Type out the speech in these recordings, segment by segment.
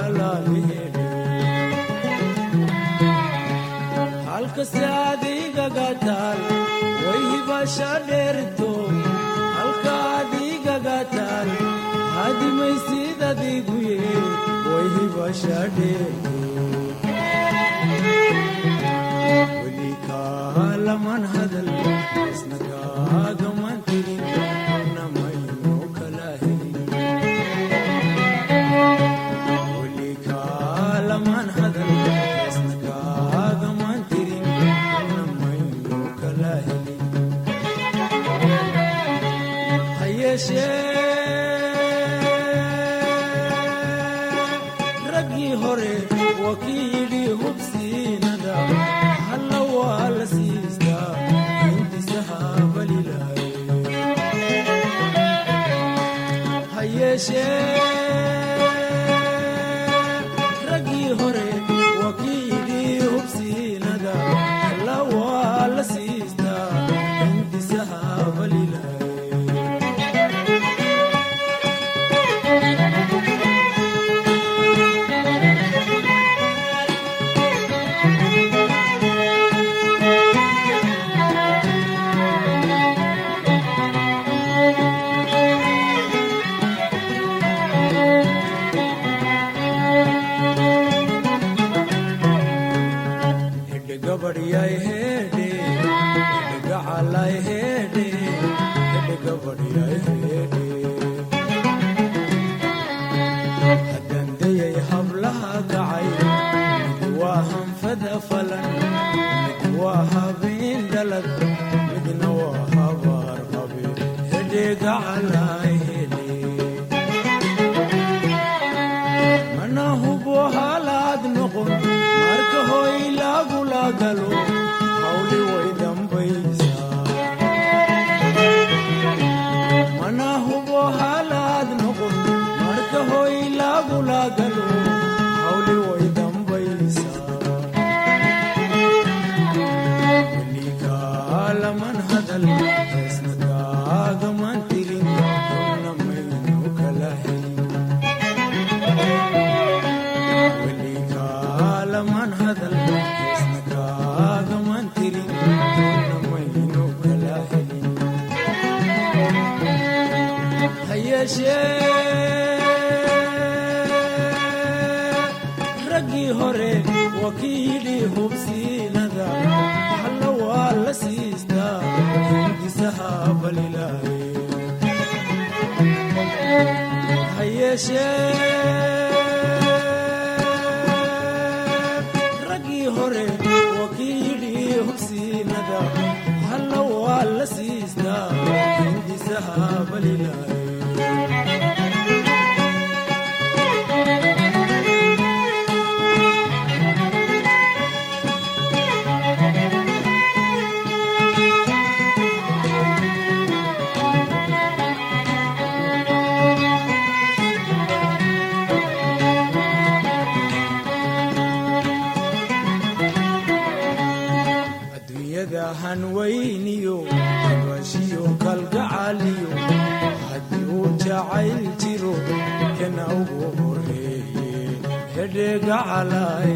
Gacalaay halkase adigaga taal way hibasha dheerto, halka adigaga taal hadimaysid adiguye, way hibasha dheerto. Weli kaalaman hadal, isna kaagaman tirin, namayno kala helin. Weli kaalaman hadal, isna kaagaman tirin, namayno kala helin. Ha yeeshee raggii hore waa kii yidhi hubsiinada halla waa la siistaa hindisaha balilaaye. Ha yeeshee raggii hore waa kii yidhi hubsiinada halla waa la siistaa hindisaha balilaaye. Hedhe gabadhyay hedhe, hedhe gacalay hedhe, hedhe gabadhyay hedhe. Haddaan dayay hablaha kacay, mid waa hanfada falan, mid waa habeen dhalad, midna waa habaar qabe. Hedhe gacalay hedhe, mana hubo halaad noqon marka hoy lagula galo, hawli way dambaysaa. Mana hubo halaad noqon marka hoy lagula galo, hawli way dambaysaa. Weli kaalaman hadal, heesna kaagaman tirin, runna maynu kala helin. Weli kaalaman hadal, heesna kaagaman tirin, runna maynu kala helin. Ha yeeshee raggii hore waa kii yidhi hubsiinada halla waa la siistaa hindisaha balilaaye. Ha yeeshee raggii hore waa kii yidhi hubsiinada halla waa la siistaa hindisaha balilaaye. Adduunyada hanweyniyo hibashiyo kalgacaliyo, haddii uu jacayl jiro kana ugu horeeye. Hedhe gacalay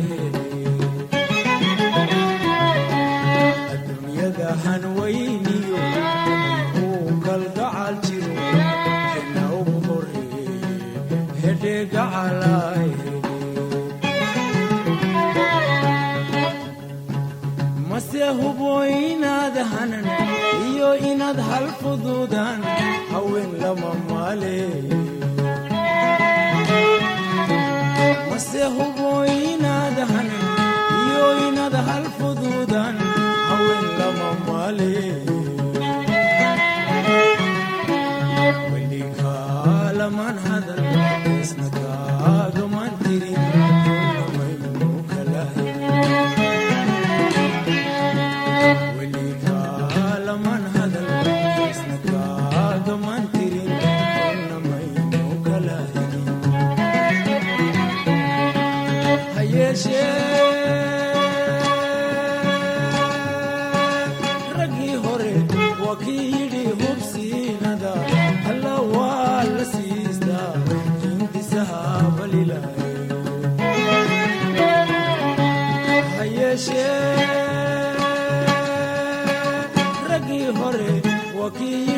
adduunyada hanweyniyo uu kalgacal jiro kana ugu horeeye. Hedhe gacalay, mase hubo inaad hanan iyo inaad hal fududaan haween lama maaleeye. Mase hubo inaad hanan iyo inaad hal fududaan haween lama maaleeye. Weli kaalaman hadal, isna kaagaman tirin, runamaynu kala helin. Weli kaalaman hadal, isna kaagaman tirin, runamaynu kala helin. Ha yeeshee raggii hore waa kii yidhi hubsiinada halla waa la siistaa hindisaha balilaaye. Yeeshee raggii hore waa kii